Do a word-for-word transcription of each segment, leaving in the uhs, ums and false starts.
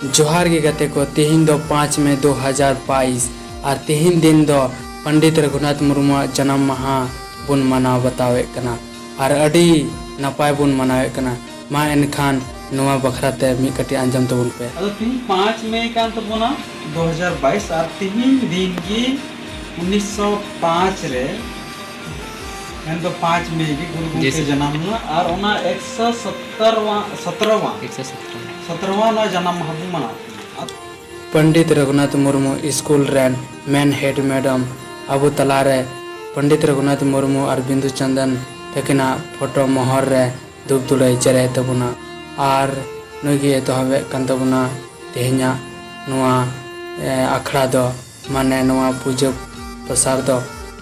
ᱡᱚᱦᱟᱨ ᱜᱮ ᱜᱟᱛᱮ ᱠᱚ, ᱛᱮᱦᱮᱧ ᱫᱚ ᱯᱟᱸᱪ ᱢᱮ ᱫᱩ ᱦᱟᱡᱟᱨ ᱵᱟᱭᱤᱥ ᱟᱨ ᱛᱮᱦᱮᱧ ᱫᱤᱱ ᱫᱚ ᱯᱚᱱᱰᱤᱛ ᱨᱚᱜᱷᱩᱱᱟᱛᱷ ᱢᱩᱨᱢᱩᱣᱟᱜ ᱡᱟᱱᱟᱢ ᱢᱟᱦᱟ ᱵᱚᱱ ᱢᱟᱱᱟᱣ ᱵᱟᱛᱟᱣᱮᱫ ᱠᱟᱱᱟ᱾ ᱟᱨ ᱟᱹᱰᱤ ᱱᱟᱯᱟᱭ ᱵᱚᱱ ᱢᱟᱱᱟᱣᱮᱫ ᱠᱟᱱᱟ᱾ ᱢᱟ ᱮᱱᱠᱷᱟᱱ ᱱᱚᱣᱟ ᱵᱟᱠᱷᱨᱟ ᱛᱮ ᱢᱤᱫ ᱠᱟᱹᱴᱤᱡ ᱟᱸᱡᱚᱢ ᱛᱟᱵᱚᱱ ᱯᱮ᱾ ᱟᱫᱚ ᱛᱤᱦᱤᱧ ᱯᱟᱸᱪ ᱢᱮ ᱠᱟᱱ ᱛᱟᱵᱚᱱᱟ ᱫᱩ ᱦᱟᱡᱟᱨ ᱵᱟᱭᱤᱥ, ᱟᱨ ᱛᱤᱦᱤᱧ ᱫᱤᱱ ᱜᱮ ᱩᱱᱤᱥᱥᱚ ᱯᱟᱸᱪ ᱨᱮ, ᱢᱮᱱᱫᱚ ᱯᱟᱸᱪ ᱢᱮ ᱜᱮ ᱜᱩᱨᱩ ᱡᱤ ᱜᱚᱢᱠᱮ ᱥᱟᱨ᱾ ᱡᱟᱱᱟᱢ ᱞᱮᱱᱟ, ᱟᱨ ᱚᱱᱟ ᱮᱠᱥᱚ ᱥᱚᱛᱨᱚᱣᱟ, ᱥᱚᱛᱨᱚᱣᱟ, ᱮᱠᱥᱚ ᱥᱚᱛᱨᱚ᱾ ᱥᱚᱛᱨᱚᱣᱟ ᱱᱚᱣᱟ ᱡᱟᱱᱟᱢ ᱢᱟᱦᱟ ᱵᱚᱱ ᱢᱟᱱᱟᱣ ᱠᱟᱱᱟ᱾ ᱯᱚᱱᱰᱤᱛ ᱨᱚᱜᱷᱩᱱᱟᱛᱷ ᱢᱩᱨᱢᱩ ᱥᱠᱩᱞ ᱨᱮᱱ ᱢᱮᱱ ᱦᱮᱰ ᱢᱮᱰᱟᱢ ᱟᱵᱚ ᱛᱟᱞᱟᱨᱮ ᱯᱚᱱᱰᱤᱛ ᱨᱚᱜᱷᱩᱱᱟᱛᱷ ᱢᱩᱨᱢᱩ ᱟᱨ ᱵᱤᱸᱫᱩ ᱪᱟᱸᱫᱟᱱ ᱛᱟᱹᱠᱤᱱᱟᱜ ᱯᱷᱳᱴᱳ ᱢᱚᱦᱚᱨ ᱨᱮ ᱫᱷᱩᱯ ᱫᱷᱩᱲᱟᱹᱭ ᱡᱮᱨᱮᱫ ᱛᱟᱵᱚᱱᱟ᱾ ᱟᱨ ᱱᱩᱭ ᱜᱮ ᱮᱛᱚᱦᱚᱵᱮᱫ ᱠᱟᱱ ᱛᱟᱵᱚᱱᱟ ᱛᱮᱦᱮᱧᱟᱜ ᱱᱚᱣᱟ, ᱮ, ᱟᱠᱷᱲᱟ ᱫᱚ, ᱢᱟᱱᱮ ᱱᱚᱣᱟ ᱯᱩᱡᱟᱹ ᱯᱟᱥᱟᱨ ᱫᱚ,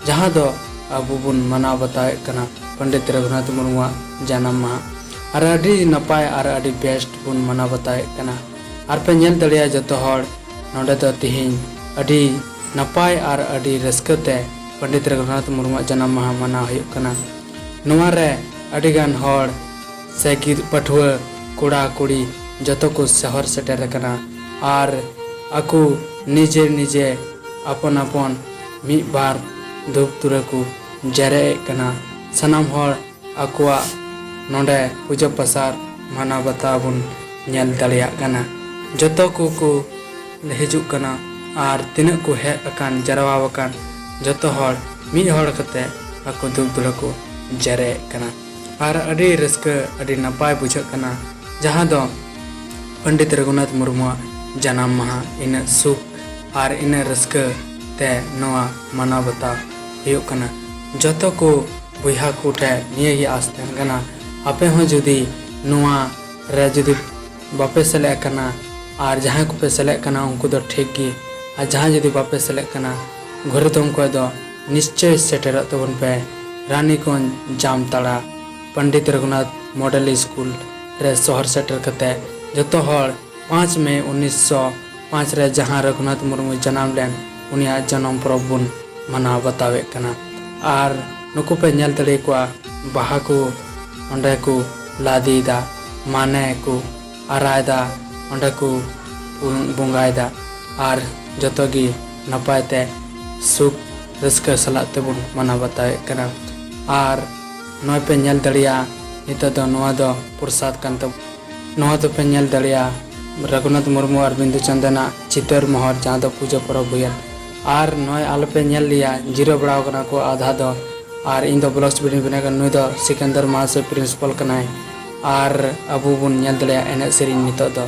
ᱡᱟᱦᱟᱸ ᱫᱚ ᱟᱵᱚ ᱵᱚᱱ ᱢᱟᱱᱟᱣ ᱵᱟᱛᱟᱣᱮᱫ ᱠᱟᱱᱟ ᱯᱚᱱᱰᱤᱛ ᱨᱚᱜᱷᱩᱱᱟᱛᱷ ᱢᱩᱨᱢᱩᱣᱟᱜ ᱡᱟᱱᱟᱢ ᱢᱟᱦᱟ᱾ ᱟᱨ ᱟᱹᱰᱤ ᱱᱟᱯᱟᱭ ᱟᱨ ᱟᱹᱰᱤ ᱵᱮᱥᱴ ᱵᱚᱱ ᱢᱟᱱᱟᱣ ᱵᱟᱛᱟᱣᱮᱫ ᱠᱟᱱᱟ᱾ ᱟᱨ ᱯᱮ ᱧᱮᱞ ᱫᱟᱲᱮᱭᱟᱜᱼᱟ ᱡᱚᱛᱚ ᱦᱚᱲ, ᱱᱚᱰᱮ ᱫᱚ ᱛᱮᱦᱮᱧ ᱟᱹᱰᱤ ᱱᱟᱯᱟᱭ ᱟᱨ ᱟᱹᱰᱤ ᱨᱟᱹᱥᱠᱟᱹ ᱛᱮ ᱯᱚᱱᱰᱤᱛ ᱨᱚᱜᱷᱩᱱᱟᱛᱷ ᱢᱩᱨᱢᱩᱣᱟᱜ ᱡᱟᱱᱟᱢ ᱢᱟᱦᱟ ᱢᱟᱱᱟᱣ ᱦᱩᱭᱩᱜ ᱠᱟᱱᱟ᱾ ᱱᱚᱣᱟ ᱨᱮ ᱟᱹᱰᱤ ᱜᱟᱱ ᱦᱚᱲ ᱥᱮ ᱜᱤᱫ-, ᱯᱟᱹᱴᱷᱩᱣᱟᱹ ᱠᱚᱲᱟ ᱠᱩᱲᱤ ᱡᱚᱛᱚ ᱠᱚ ᱥᱚᱦᱚᱨ ᱥᱮᱴᱮᱨ ᱟᱠᱟᱱᱟ ᱟᱨ ᱟᱠᱚ ᱱᱤᱡᱮ ᱱᱤᱡᱮ ᱟᱯᱚᱱ ᱟᱯᱚᱱ ᱢᱤᱫ ᱵᱟᱨ ᱫᱷᱩᱯ ᱫᱷᱩᱲᱟᱹ ᱠᱚ ᱡᱮᱨᱮᱫ ᱮᱫ ᱠᱟᱱᱟ᱾ ᱥᱟᱱᱟᱢ ᱦᱚᱲ ᱟᱠᱚᱣᱟᱜ ᱱᱚᱰᱮ ᱯᱩᱡᱟᱹ ᱯᱟᱥᱟᱨ ᱢᱟᱱᱟᱣ ᱵᱟᱛᱟᱣ ᱵᱚᱱ ᱧᱮᱞ ᱫᱟᱲᱮᱭᱟᱜ ᱠᱟᱱᱟ᱾ ᱡᱚᱛᱚ ᱠᱚᱠᱚ ᱦᱤᱡᱩᱜ ᱠᱟᱱᱟ ᱟᱨ ᱛᱤᱱᱟᱹᱜ ᱠᱚ ᱦᱮᱡ ᱟᱠᱟᱱ, ᱡᱟᱨᱣᱟ ᱟᱠᱟᱱ, ᱡᱚᱛᱚ ᱦᱚᱲ ᱢᱤᱫ ᱦᱚᱲ ᱠᱟᱛᱮ ᱟᱠᱚ ᱫᱷᱩᱯ ᱫᱷᱩᱲᱟᱹ ᱠᱚ ᱡᱮᱨᱮᱫ ᱮᱫ ᱠᱟᱱᱟ᱾ ᱟᱨ ᱟᱹᱰᱤ ᱨᱟᱹᱥᱠᱟᱹ, ᱟᱹᱰᱤ ᱱᱟᱯᱟᱭ ᱵᱩᱡᱷᱟᱹᱜ ᱠᱟᱱᱟ, ᱡᱟᱦᱟᱸ ᱫᱚ ᱯᱚᱱᱰᱤᱛ ᱨᱚᱜᱷᱩᱱᱟᱛᱷ ᱢᱩᱨᱢᱩᱣᱟᱜ ᱡᱟᱱᱟᱢ ᱢᱟᱦᱟ ᱤᱱᱟᱹᱜ ᱥᱩᱠ ᱟᱨ ᱤᱱᱟᱹᱜ ᱨᱟᱹᱥᱠᱟᱹ ᱛᱮ ᱱᱚᱣᱟ ᱢᱟᱱᱟᱣ ᱵᱟᱛᱟᱣ ᱦᱩᱭᱩᱜ ᱠᱟᱱᱟ᱾ ᱡᱚᱛᱚ ᱠᱚ ᱵᱚᱭᱦᱟ ᱠᱚ ᱴᱷᱮᱱ ᱱᱤᱭᱟᱹ ᱜᱮ ᱟᱸᱥ ᱛᱟᱦᱮᱱ ᱠᱟᱱᱟ, ᱟᱯᱮ ᱦᱚᱸ ᱡᱩᱫᱤ ᱱᱚᱣᱟ ᱨᱮ ᱡᱩᱫᱤ ᱵᱟᱯᱮ ᱥᱮᱞᱮᱫ ᱟᱠᱟᱱᱟ ᱟᱨ ᱡᱟᱦᱟᱸᱭ ᱠᱚᱯᱮ ᱥᱮᱞᱮᱫ ᱠᱟᱱᱟ ᱩᱱᱠᱩ ᱫᱚ ᱴᱷᱤᱠ ᱜᱮ, ᱟᱨ ᱡᱟᱦᱟᱸᱭ ᱡᱩᱫᱤ ᱵᱟᱯᱮ ᱥᱮᱞᱮᱫ ᱠᱟᱱᱟ ᱜᱷᱚᱨᱮᱫᱚᱢ ᱠᱷᱚᱱ ᱫᱚ ᱱᱤᱥᱪᱚᱭ ᱥᱮᱴᱮᱨᱚᱜ ᱛᱟᱵᱚᱱ ᱯᱮ ᱨᱟᱱᱤᱜᱚᱸᱡᱽ ᱡᱟᱢᱛᱟᱲᱟ ᱯᱚᱱᱰᱤᱛ ᱨᱚᱜᱷᱩᱱᱟᱛᱷ ᱢᱚᱰᱮᱞ ᱥᱠᱩᱞ ᱨᱮ ᱥᱚᱦᱚᱨ ᱥᱮᱴᱮᱨ ᱠᱟᱛᱮ ᱡᱚᱛᱚ ᱦᱚᱲ ᱯᱟᱸᱪ ᱢᱮ ᱩᱱᱤᱥᱥᱚ ᱯᱟᱸᱪ ᱨᱮ ᱡᱟᱦᱟᱸ ᱨᱚᱜᱷᱩᱱᱟᱛᱷ ᱢᱩᱨᱢᱩ ᱡᱟᱱᱟᱢ ᱞᱮᱱ, ᱩᱱᱤᱭᱟᱜ ᱡᱟᱱᱟᱢ ᱯᱚᱨᱚᱵᱽ ᱵᱚᱱ ᱢᱟᱱᱟᱣ ᱵᱟᱛᱟᱣᱮᱫ ᱠᱟᱱᱟ᱾ ᱟᱨ ᱱᱩᱠᱩ ᱯᱮ ᱧᱮᱞ ᱫᱟᱲᱮᱭᱟᱠᱚᱣᱟ, ᱵᱟᱦᱟ ᱠᱚ ᱚᱸᱰᱮ ᱠᱚ ᱞᱟᱫᱮᱭᱮᱫᱟ, ᱢᱟᱱᱮ ᱠᱚ ᱟᱨᱟᱭᱮᱫᱟ, ᱚᱸᱰᱮ ᱠᱚ ᱵᱚᱱ ᱵᱚᱸᱜᱟᱭᱮᱫᱟ ᱟᱨ ᱡᱚᱛᱚ ᱜᱮ ᱱᱟᱯᱟᱭ ᱛᱮ ᱥᱩᱠ ᱨᱟᱹᱥᱠᱟᱹ ᱥᱟᱞᱟᱜ ᱛᱮᱵᱚᱱ ᱢᱟᱱᱟᱣ ᱵᱟᱛᱟᱣᱮᱫ ᱠᱟᱱᱟ᱾ ᱟᱨ ᱱᱚᱜᱼᱚᱭ ᱯᱮ ᱧᱮᱞ ᱫᱟᱲᱮᱭᱟᱜᱼᱟ, ᱱᱤᱛᱚᱜ ᱫᱚ ᱱᱚᱣᱟ ᱫᱚ ᱯᱨᱚᱥᱟᱫ ᱠᱟᱱ ᱛᱟᱵᱚᱱᱟ᱾ ᱱᱚᱣᱟ ᱫᱚᱯᱮ ᱧᱮᱞ ᱫᱟᱲᱮᱭᱟᱜᱼᱟ ᱨᱚᱜᱷᱩᱱᱟᱛᱷ ᱢᱩᱨᱢᱩ ᱟᱨ ᱵᱤᱱᱫᱩ ᱪᱟᱸᱫᱟᱱᱟᱜ ᱪᱤᱛᱟᱹᱨ ᱢᱚᱦᱚᱨ, ᱡᱟᱦᱟᱸ ᱫᱚ ᱯᱩᱡᱟᱹ ᱯᱚᱨᱚᱵᱽ ᱦᱩᱭᱮᱱ᱾ ᱟᱨ ᱱᱚᱜᱼᱚᱭ ᱟᱞᱚᱯᱮ ᱧᱮᱞ ᱞᱮᱭᱟ, ᱡᱤᱨᱟᱹᱣ ᱵᱟᱲᱟᱣ ᱠᱟᱱᱟ ᱠᱚ ᱟᱫᱷᱟ ᱫᱚ᱾ ᱟᱨ ᱤᱧ ᱫᱚ ᱵᱞᱚᱜᱥ ᱵᱤᱰᱤᱧ ᱵᱮᱱᱟᱣ ᱠᱟᱱᱟ, ᱱᱩᱭ ᱫᱚ ᱥᱤᱠᱟᱱᱫᱟᱨ ᱢᱟᱦᱟᱥᱚᱭ ᱯᱨᱤᱱᱥᱤᱯᱟᱞ ᱠᱟᱱᱟᱭ᱾ ᱟᱨ ᱟᱵᱚ ᱵᱚᱱ ᱧᱮᱞ ᱫᱟᱲᱮᱭᱟᱜᱼᱟ ᱮᱱᱮᱡ ᱥᱮᱨᱮᱧ ᱱᱤᱛᱚᱜ ᱫᱚ᱾